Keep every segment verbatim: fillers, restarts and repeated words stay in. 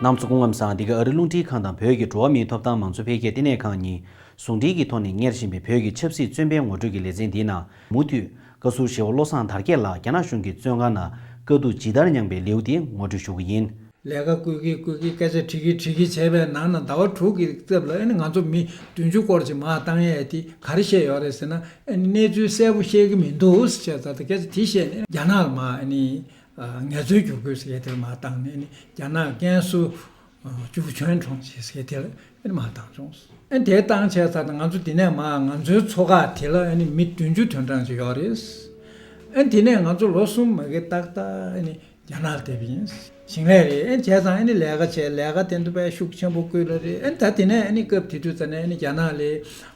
རྣམ་ཚོ་སྐུ་ཁམས་བཟང་། འདི་ག་ཨ་རི་རླུང་འཕྲིན་ཁང་དང་བོད་ཀྱི་འགྲོ་བ་མིའི་ཐོབ་ཐང་མང་གཙོ་འཕེལ་རྒྱས་ལྟེ་གནས་ཁང་གཉིས་ཟུང་འབྲེལ་གྱི་ཐོག་ནས་གཉེར་བཞིན་པའི་བོད་ཀྱི་ཆབ་སྲིད་བཙོན་པའི་ངོ་སྤྲོད་ཀྱི་ལེ་ཚན་འདིའི་ནང་། མུ་མཐུད་བཀའ་ཟུར་ཞེ་བོ་བློ་བཟང་དར་རྒྱས་ལགས་རྒྱ་ནག་གཞུང་གི་བཙོན་ཁང་ནང་དཀའ་སྡུག་ཇི་ལྟར་མྱངས་པའི་ལེའུ་དེ་ངོ་སྤྲོད་ཞུ་གི་ཡིན། ལས་ཀ་བསྐུལ་གྱིན་བསྐུལ་གྱིན་སྐད་ཆ་དྲི་གིན་དྲི་གིན་བྱས་པའི་ནང་ན་ཟླ་བ་དྲུག་གི་རྩིབ་ལ་ཨ་ནི་ང་ཚོ་མི་བདུན་ཅུ་སྐོར་ཅིག་མར་བཏང་ཡས་དེ་ག་རེ་བཤད་ཡོད་རེད་ཟེར་ན། ཨ་ནི་གནས་ཚུལ་གསལ་པོ་ཤེས་ཀྱི་མི་འདུག་ཟེར་བྱས་ཙང་སྐད་ཆ་དེ་བཤད་ནས་རྒྱ་ནག་ལ་མར་ཨ་ནི་ངལ་རྩོལ་བསྒྱུར་དགོས་ཟེར་ཡས་དེ་ལ་མར་བཏང་ནས། ཨ་ནི་རྒྱ་ནག་ཀན་སུའུ་ཅུའུ་ཆོན་གྲོང་ཁྱེར་ཟེར་དེ་ལ་ཨ་ནི་མར་བཏང་བྱུང་། ཨ་ནི་དེ་བཏང་བྱས་ཙང་ང་ཚོ་འདི་ནས་མར་ང་ཚོའི་ཚོགས་ཁག་དེ་ལ་ཨ་ནི་མི་བདུན་ཅུ་དོན་གྲངས་ཅིག་ཡོད་རེད། ཨ་ནི་དེ་ནས་ང་ཚོ་ལོ་གསུམ་མ་གི་ཏག་ཏག་ཨ་ནི་རྒྱ་ནག་ལ་བསྡད་པ་ཡིན། ཞིང་ལས་རེད། ཨ་ནི་བྱས་ཙང་ཨ་ནི་ལས་ཀ་བྱས། ལས་ཀ་དེ་འདུག་པས་ཤུགས་ཆེན་པོ་བསྐུལ་ལ་རེད། ཨ་ནི་ད་དེ་ནས་ཨ་ནི་སྐབས་དེ་དུས་ཙ་ནས་ཨ་ནི་རྒྱ་ནག་ལ་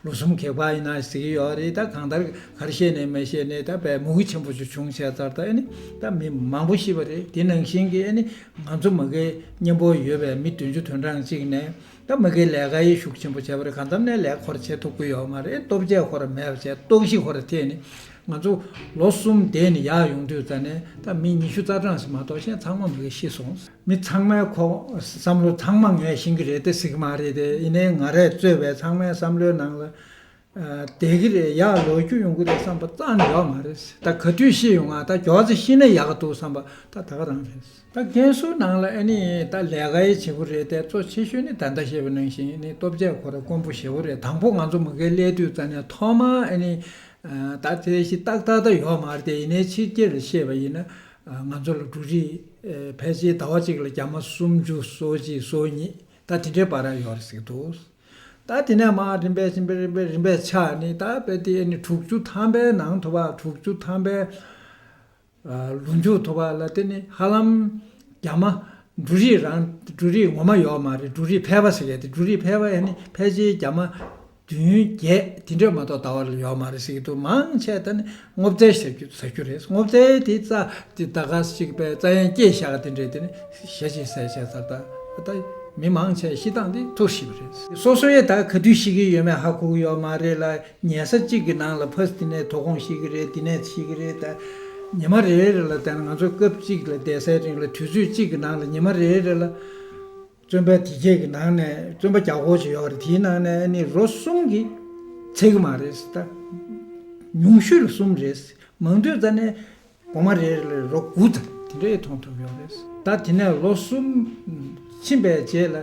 ལོ་གསུམ་གེགས་བར་ཡིན་ན་ཟེར་གྱི་ཡོད་རེད། ད་གང་ལྟར་ག་རེ་བཤད་ནས་མ་བཤད་ནས་ད་དཔེ་མུ་གེ་ཆེན་པོ་ཅིག་བྱུང་བྱས་ཙང་ད་ཨ་ནི་ད་མི་མང་པོ་ཤི་བ་རེད། དེ་ནང་བཞིན་གྱི་ཨ་ནི་ང་ཚོ་མ་གི་མཉམ་པོ་ཡོད་པའི་མི་བདུན་ཅུ་དོན་གྲངས་གཅིག་ནས། ད་མ་གིའི་ལས་ཀ་ཡེ་ཤུགས་ཆེན་པོ་བྱས་པ་རེད། གང་འཚམ་ནས་ལས་ཁོ་ར་བྱེད་ཐུབ་ཀྱི་ཡོད་མ་རེད། སྟོབས་ཆས་ཁོ་ར་མེད་པ་བྱས། ལྟོགས་ཤི་ཁོ་ར་ཐེབས་ནས་ང་ཚོ་ལོ་གསུམ་བསྡད་ནས་ཡར་ཡོང་དུས་ཙ་ནས་ད་མི་ཉི་ཤུ་རྩ་གྲངས་ཤིག་མ་གཏོགས་གཞན་ཚང་མ་མ་གིར་ཤི་སོང་། མི་ཚང་མའི་ཁོ་བསམ་བློ་ཚང་མ་ངས་ཤེས་ཀྱི་རེད་དེ་ཟེར་གྱི་མ་རེད་དེ། ཡིན་ནའི་ང་རས་གཙོས་པའི་ཚང་མའི་བསམ་བློའི་ནང་ལ། བསྡད་ཀྱི་རེད། ཡར་ལོག་རྒྱུ་ཡོང་གི་རེད་བསམ་པ་རྩ་ནས་ཡོད་མ་རེད། ད་ག་དུས་ཤི་ཡོང་ང་། ད་མགྱོགས་ཙམ་ཤི་ན་ཡག་ག་འདུག་བསམ་པ་ད་ད་ག་རང་རེད། ད་ཀན་སུའུ་ནང་ལ་ཨ་ནི་ད་ལས་ཀ་ཡེ་བྱེད་དགོས་རེད་དེ། གཙོ་ཆེ་ཤོས་ནི་ད་ལྟ་བཤད་པ་ནང་བཞིན་ནི་སྟོབས་ཆས་ཁོ་ར་དཀོན་པོ་ཞེ་པོ་རེད། དང་པོ་ང་ཚོ་མ་གིར་སླེབས་དུས་ཙ་ནས་ཐོག་མར་ཨ་ནི་ད་དེ་ཞིག་ཏག་ཏག་ད་ཡོད་མ་རེད་དེ། ཡིན་ནའི་ཕྱི་རྒྱལ་ལ་བཤད་པ་ཡིན་ན་ང་ཚོ་ལ་འབྲུ་རིགས་ཕལ་ཆེར་ཟླ་བ་གཅིག་ལ་རྒྱ་མ་སུམ་ཅུ་སོ་གཅིག་སོ་གཉིས་ད་དེ་འདྲའི་བར་ཡོད་རེད་ཟེར་གྱི་འདུག། ད་དེ་ནས་མར་རིམ་པས་རིམ་པས་རིམ་པས་རིམ་པས་ཆག་ནས་ད་དཔེ་དེ་ཨ་ནི་དྲུག་ཅུ་ཐམ་པའི་ནང་ཐུབ་པ། དྲུག་ཅུ་ཐམ་པའི་ལོ་མཇུག་ཐུབ་པ་ལ་དེ་ནི་ཧ་ལམ་རྒྱ་མ་འབྲུ་རིགས་རང་འབྲུ་རིགས་ངོ་མ་ཡོད་མ་རེད། འབྲུ་རིགས་ཕལ་པ་ཟེར་གྱི་དེ། འབྲུ་རིགས་ཕལ་པ་ཨ་ནི་ཕལ་ཆེར་རྒྱ་མ་བདུན་བརྒྱད་དེ་འདྲས་མ་གཏོགས་ད་བར་ལ་ཡོད་མ་རེད་ཟེར་གྱི་འདུག། མང་ཆེ་ད་ནི་སྔོ་ཚལ་ཟ་རྒྱུ་ཟ་རྒྱུ་རེད། སྔོ་ཚལ་དེ་རྩྭ་དེ་ད་ག་ཞིག་པའི་རྩྭ་ཡན་སྐྱེས་བཞག་དེ་འདྲས་དེ་ནི་ཞེ་ཅིག་ཟས་བྱས་ཚར། ད་ད་མི་མང་ཆེ་ཤི་སྟངས་དེ་ཐུག་ཤི་བ་རེད། སོ་སོ་ཡས་ད་ག་དུས་ཤི་གི་ཡོད་མེད་ཧ་གོ་གི་ཡོད་མ་རེད་ལ། ཉལ་ས་གཅིག་གི་ནང་ལ་ཕ་དེ་ནས་དོ་དགོང་ཤི་གི་རེད། དེ་ནས་ཤི་གི་རེད། ད་ཉི་མ་རེ་རེ་ལ་ད་ང་ཚོ་སྐབས་གཅིག་ལ་བསྡད་སའི་རིང་ལ་དུས་ཚོད་གཅིག་གི་ནང་ལ་ཉི་མ་རེ་རེ་ལ། བཙོན་པ་དེ་གྱད་ཀྱི་ནང་ནས་བཙོན་པ་བརྒྱ་སྐོར་ཅིག་ཡོད་རེད། དེའི་ནང་ནས་ཨ་ནི་རོ་གསུམ་གྱིས་ཚད་ཀྱི་མ་རེད་ད། ཉུང་ཤོས་ལ་གསུམ་རེད། མང་དུས་ཙ་ནས་སྒོ་མ་རེ་རེ་ལ་རོ་དགུ་ཙམ་དེ་འདྲས་མཐོང་ཐུབ་ཡོད་རེད། ད་དེ་ནས་ལོ་གསུམ་ཕྱིན་པའི་རྗེས་ལ་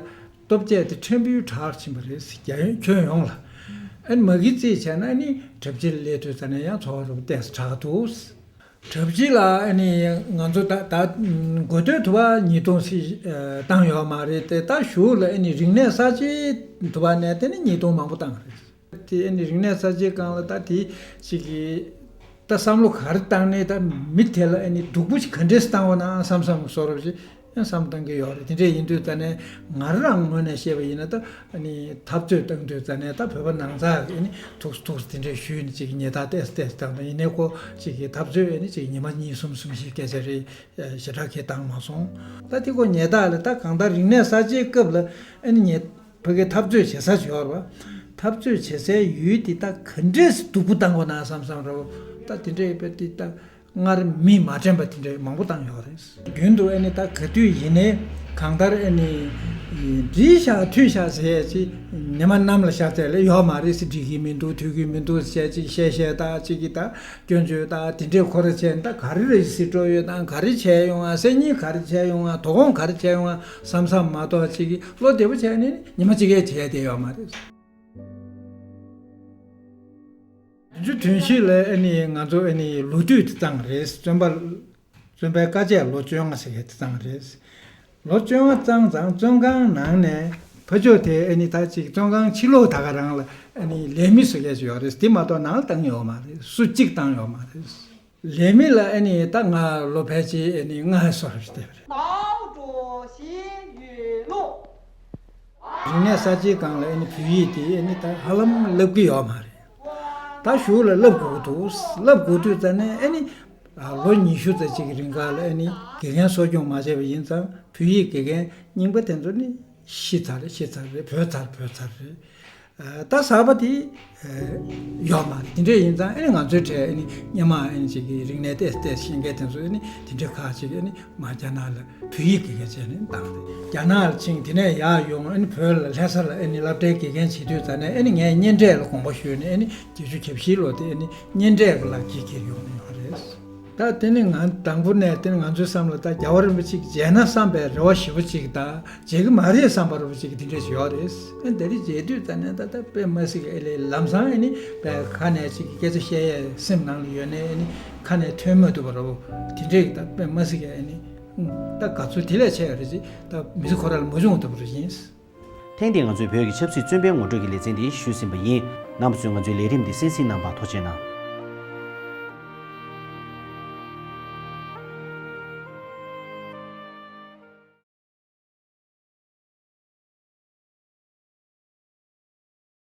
སྟོབས་ཆས་དེ་ཕྲན་བུ་དྲག་ཕྱིན་པ་རེད། རྒྱ་ཡོངས་ཁྱོན་ཡོངས་ལ། ཨ་ནི་མ་གི་རྩིས་བྱས་ན་ཨ་ནི་གྲབས་ཅིག་ལ་སླེབས་དུས་ཙ་ནས་ཡང་འཚོ་བ་རོབ་ཏོག་ཙམ་དྲག་འདུག། གྲབས་ཅིག་ལ་ཨ་ནི་ང་ཚོ་ད་ད་འགོ་སྟོད་དུ་བ་ཉིས་སྟོང་ཞིག་བཏང་ཡོད་མ་རེད་དེ། ད་གཞུག་ལ་ཨ་ནི་རིག་གནས་གསར་བརྗེ་དུ་བ་ནས་དེ་ནི་ཉིས་སྟོང་མང་པོ་བཏང་རེད། དེ་ཨ་ནི་རིག་གནས་གསར་བརྗེའི་སྒང་ལ་ད་དེ་ཅིག་གི་ད་བསམ་བློ་ག་རེ་བཏང་ནས་ད་མི་དེ་ལ་ཨ་ནི་སྡུག་པོ་ཞིག་ག་འདྲས་བཏང་བ་ན་བསམ་བསམ་བཟོ་འདྲ་ཞིག་ཡང་བསམ་བཏང་གི་ཡོད་རེད། དེ་འདྲས་ཡིན་དུས་ཙ་ནས་ང་རང་ངོས་ནས་བཤད་པ་ཡིན་ན་ད་ཨ་ནི་འཐབ་རྩོད་བཏང་དུས་ཙ་ནས་ད་བོད་པ་ནང་ཚགས་ཀྱི་ཨ་ནི་ཐུགས་ཐུགས་དེ་འདྲས་ཞུས་ནས་ཅིག་ཉེས་རྡུང་ཏོག་ཙམ་ཏོག་ཙམ་བཏང་དང་། ཡིན་ནའི་ཁོ་ཅིག་གི་འཐབ་རྩོད་ཨ་ནི་ཅིག་ཉི་མ་གཉིས་གསུམ་གསུམ་བཞི་སྐད་ཆ་རེད། ཞེ་དྲག་གི་བཏང་མ་སོང་། ད་དེ་ཁོ་ཉེས་རྡུང་ལ་ད་གང་ལྟར་རིག་གནས་གསར་བརྗེའི་སྐབས་ལ་ཨ་ནི་ཉེས་ཕ་གི་འཐབ་རྩོད་བྱེད་ས་ཅིག་ཡོད་རེད་པ། འཐབ་རྩོད་བྱེད་སའི་ཡུལ་དེ་ད་ག་འདྲས་སྡུག་པོ་བཏང་དགོས་ན་བསམ་བསམ་རེད་པ། ད་དེ་འདྲས་ཡོད་པ་དེ་ད་སྔར་མིས་མ་དྲན་པ་དེ་འདྲས་མང་པོ་བཏང་ཡོད་རེད། རྒྱུན་དུ་ཨ་ནི་ད་ག་དུས་ཡིན་ནའི་གང་ལྟར་ཨ་ནི་འགྲིག་ཤག་འཐུས་ཤག་ཟེར་ཡས་ཅིག་ཉི་མ་གནམ་ལ་ཤར་ཚད་ལས་ཡོད་མ་རེད་ཟེར། འགྲིག་གི་མི་འདུག་འཐུས་ཀྱི་མི་འདུག་ཟེར་ཅིག་བཤད་བཤད་ད་ཅིག་གི་ད་སྐྱོན་བརྗོད་ད་དེ་འདྲས་ཁོ་ར་བྱས་ད་ག་རེ་རེད་ཟེར་འགྲོ་ཡོད་དང་། ག་རེ་བྱས་ཡོང་ང་། སང་ཉིན་ག་རེ་བྱས་ཡོང་ང་། དོ་དགོང་ག་རེ་བྱས་ཡོང་ང་བསམ་བསམ་མ་གཏོགས་ཅིག་གི་བློ་བདེ་པོ་བྱས་ནས་ཉི་མ་གཅིག་གས་བྱས་བསྡད་ཡོད་མ་རེད། བདུན་ཅུ་དོན་བཞི་ལ་ཨ་ནི་ང་ཚོ་ཨ་ནི་ལོ་དུས་དེ་བཏང་རེད། བཙོན་པ་བཙོན་པའི་དཀའ་སྤྱད་ལོ་བཅོ་ལྔ་ཟེར་མཁན་དེ་བཏང་རེད། ལོ་བཅོ་ལྔ་བཏང་ཙང་བཙོན་ཁང་ནང་ནས་ཕར་ཕྱོགས་དེ་ཨ་ནི་ད་ཅིག་བཙོན་ཁང་ཕྱི་ལོགས་ད་ག་རང་ལ་ཨ་ནི་ལས་མི་བཟོ་མཁན་ཞིག་ཡོད་རེད། དེ་མ་གཏོགས་ནང་ལ་བཏང་ཡོད་མ་རེད། སུ་གཅིག་བཏང་ཡོད་མ་རེད། ལས་མི་ལ་ཨ་ནི་ད་ང་ལོ་ཕལ་ཆེར་ཨ་ནི་ལྔ་སོ་རེ་བསྡད་པ་རེད། རིག་གནས་གསར་བརྗེའི་སྒང་ལ་ཨ་ནི་བོད་ཡིག་དེ་ཨ་ནི་ད་ཧ་ལམ་བསླབ་ཀྱི་ཡོད་མ་རེད། ད་གཞུག་ལ་བསླབ་དགོས་ཀྱི་འདུག། བསླབ་དགོས་དུས་ཙ་ནས་ཨ་ནི་ལོ་ཉི་ཤུ་ཙམ་ཅིག་གི་རིང་ག་ལ་ཨ་ནི་དགེ་རྒན་གསོ་སྐྱོང་མ་བྱས་པ་ཡིན་ཙང་བོད་ཡིག་དགེ་རྒན་རྙིང་པ་དེ་ཚོ་ནི་ཤི་ཚར་རེད། ཤི་ཚར་རེད། བུད་ཚར་བུད་ཚར་རེད། ད་གསར་པ་དེ་ཡོད་མ་རེད། དེ་འདྲ་ཡིན་ཙང་ཨ་ནི་ང་ཚོའི་གྲས་ཨ་ནི་སྔོན་མ་ཨ་ནི་ཅིག་གི་རིག་གནས་ཏོག་ཙམ་ཤེས་མཁན་དེ་ཚོ་ཨ་ནི་དེ་འདྲ་ཁག་ཅིག་ཨ་ནི་མར་རྒྱ་ནག་ལ་བོད་ཡིག་དགེ་རྒན་བྱས་ནས་བཏང་སྟེ་རྒྱ་ནག་ལ་ཕྱིན། དེ་ནས་ཡར་ཡོང་ཨ་ནི་བོད་ལ་ལྷ་ས་ལ་ཨ་ནི་སློབ་གྲྭའི་དགེ་རྒན་བྱེད་དུས་ཙ་ནས་ཨ་ནི་ངས་སྨྱན་འབྲས་ལ་དགོངས་པ་ཞུས་ནས་ཨ་ནི་བརྒྱད་ཅུ་གྱ་བཞི་ལོ་དེ་ཨ་ནི་སྨྱན་འབྲས་ཀྱི་ལག་ཁྱེར་ཁྱེར་ཡོང་ནས་ཡོང་རེད། ད་དེ་ནི་ང་དང་པོ་ནས་དེ་ནི་ང་ཚོའི་བསམ་བློ་ད་རྒྱལ་བ་རིན་པོ་ཆེ་མཇལ་ན་བསམ་པའི་རེ་བ་ཞེ་པོ་ཅིག་དང་། མཇལ་གི་མ་རེད་བསམ་པ་རེ་བོ་ཅིག་གི་དེ་འདྲས་ཞིག་ཡོད་རེད། ཨ་ནི་དེ་རིང་མཇལ་དུས་ཙ་ནས་ད་ལྟ་དཔེ་མི་སྲིད་ཀྱི་ཨེ་ལས་ལམ་སང་ཨེ་ནི་དཔེ་ཁ་ནས་ཅིག་གི་སྐད་ཆ་བཤད་ཡས་སེམས་ནང་ལ་ཡོད་ནས་ཨེ་ནི་ཁ་ནས་ཐོན་མ་ཐུབ་པ་རེ་བོ་དེ་འདྲས་ཀྱི་ད་དཔེ་མི་སྲིད་ཀྱི་ཨེ་ནི་ད་དགའ་ཚོར་དེ་ལས་ཆེ་བ་རེད་ཅིག་ད་མི་ཚེ་ཁོ་རང་ལ་མ་བྱུང་ཐུབ་པ་རེད་ཡིན། ཐེངས་འདིའི་ང་ཚོའི་བོད་ཀྱི་ཆབ་སྲིད་བཙོན་པའི་ངོ་སྤྲོད་ཀྱི་ལེ་ཚན་འདི་ཞུས་ཟིན་པ་ཡིན། རྣམ་པ་ཚོས་ང་ཚོའི་ལས་རིམ་འདི་གསན་གཟིགས་གནང་བར་ཐུགས་རྗེ་གནང་།